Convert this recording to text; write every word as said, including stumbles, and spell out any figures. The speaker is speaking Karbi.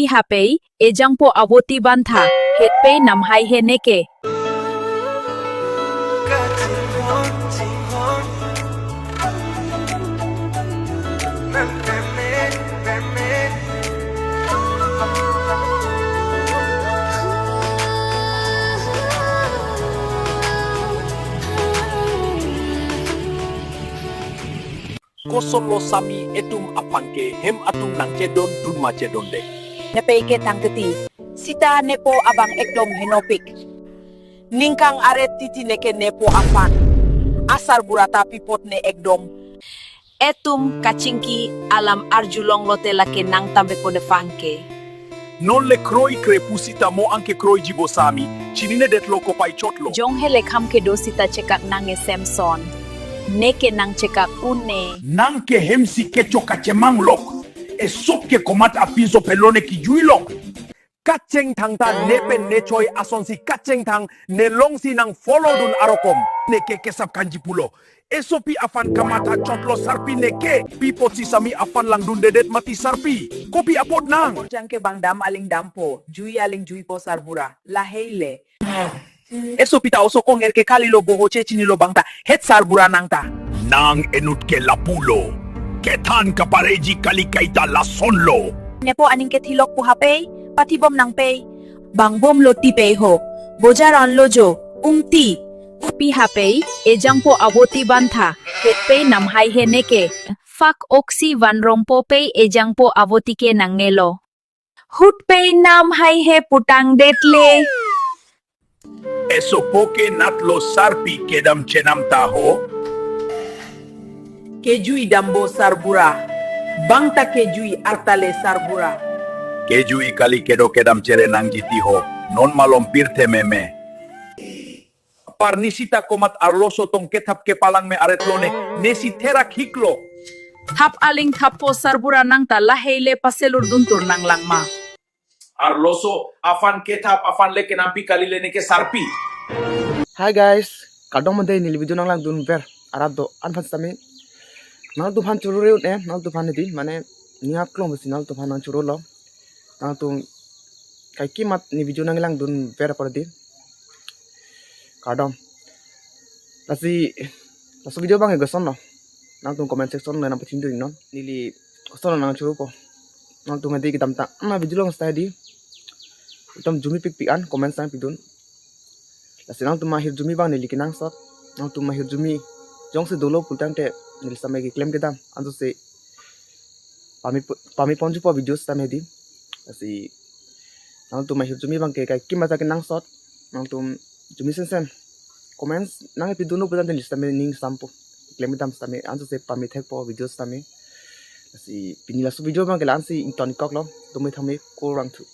Hapei, ejangpo avoti bantha, hetpei namhai he neke. Kosonlo sami etum aphan ke hem atum nangchedondun ma chedonde? Nepei ke tangketi. Sita nepo abang ekdom henopik. Ningkang aret titi neke nepo aphan. Asarbura ta pi apot ne ekdom. Etum kachingki alam arjulonglote lake nangtambepo ne aphan ke. Non le kroikre pu sita mo anke kroiji bo sami, chininedetlo kopaichotlo. Jong he lekham kedo sita chekak nangne Samson. Neke nangchekak un ne. Nang ke hem si kecho kachemanglok. Esop ke komat apinso pelo ne kijuilong. Kachingthang ta ne pen ne choi asonsi kachingthang, ne longsi nang follow dun arokom. Neke kesap kanji pulo. Esopi aphan kamatha chotlo sarpi neke. Pi apotsi sami aphan langdundedet mati sarpi? Kopi apot nang? Jang ke bang dam aling dampo, jui aling juipo sarbura. Lahei le. Esopi ta oso konger ke kalilo, boho che chinilo bang ta. Het sarbura nang ta. Nang inut ke lapulo. Kethan kapareji kali kaita lasonlo. Nepo aning ke thilok pu hapei, pathibom nangpei. Bangbomlo tipei ho. Bojar anlo jo, ungti. Pi hapei, ejangpo avoti bantha, hetpei namhai he neke. Fak oksi vanrompo pei ejangpo avoti ke nangnelo. Hutpei namhai he putangdetle. Esopo ke natlo sarpi kedam chenam ta ho. Kejui dambo sarbura. Bang ta kejui arta le sarbura. Kejui kali kedo kedam chere nangji ti ho. Non malom pirthe meme. Parni sita komat arloso tong kethap kepalang me aretlo ne, nesi therak hiklo. Thap aling thappo sarbura nang ta, lahei le paselur duntur nanglang ma. Arloso aphan kethap aphan le kenampi kali le neke sarpi. Hi guys, kardom mande neli video nanglangdunver arat do-an aphan sitame. Nangtumphan churu reut ne, nangtumphan hedi, mane ning aklong besi nangtumphan nangchurulo. Nangtum kaikema ne video nanglangdunver apor di. Kardom. Lasi, laso video bang ke kosonlo. Nangtum comment section le nangpachini dun non. Neli kosonlo nangchurupo. Nangtum hedi kedamtang ana video long stay di. Ekdom jumi pikpik an comment nangpidun. Lasi nangtum ahirjume bang neli kenangsot. Nangtum ahirjume jongsi dolo pulotangte neli sitame keklem kedam. Anso se pame, pame ponjupo video sitame hedi. Lasi nangtum ahirjume bang ke kaikema ta kenangsot. Nangtum jume sensen comments nangpidunlo pulotangte neli sitame ning sampo. Keklem kedam sitame anso se pame thekpo video sitame. Lasi pini laso video bang ke la-ansi ingtonkoklo. Dome thame kurvangthu.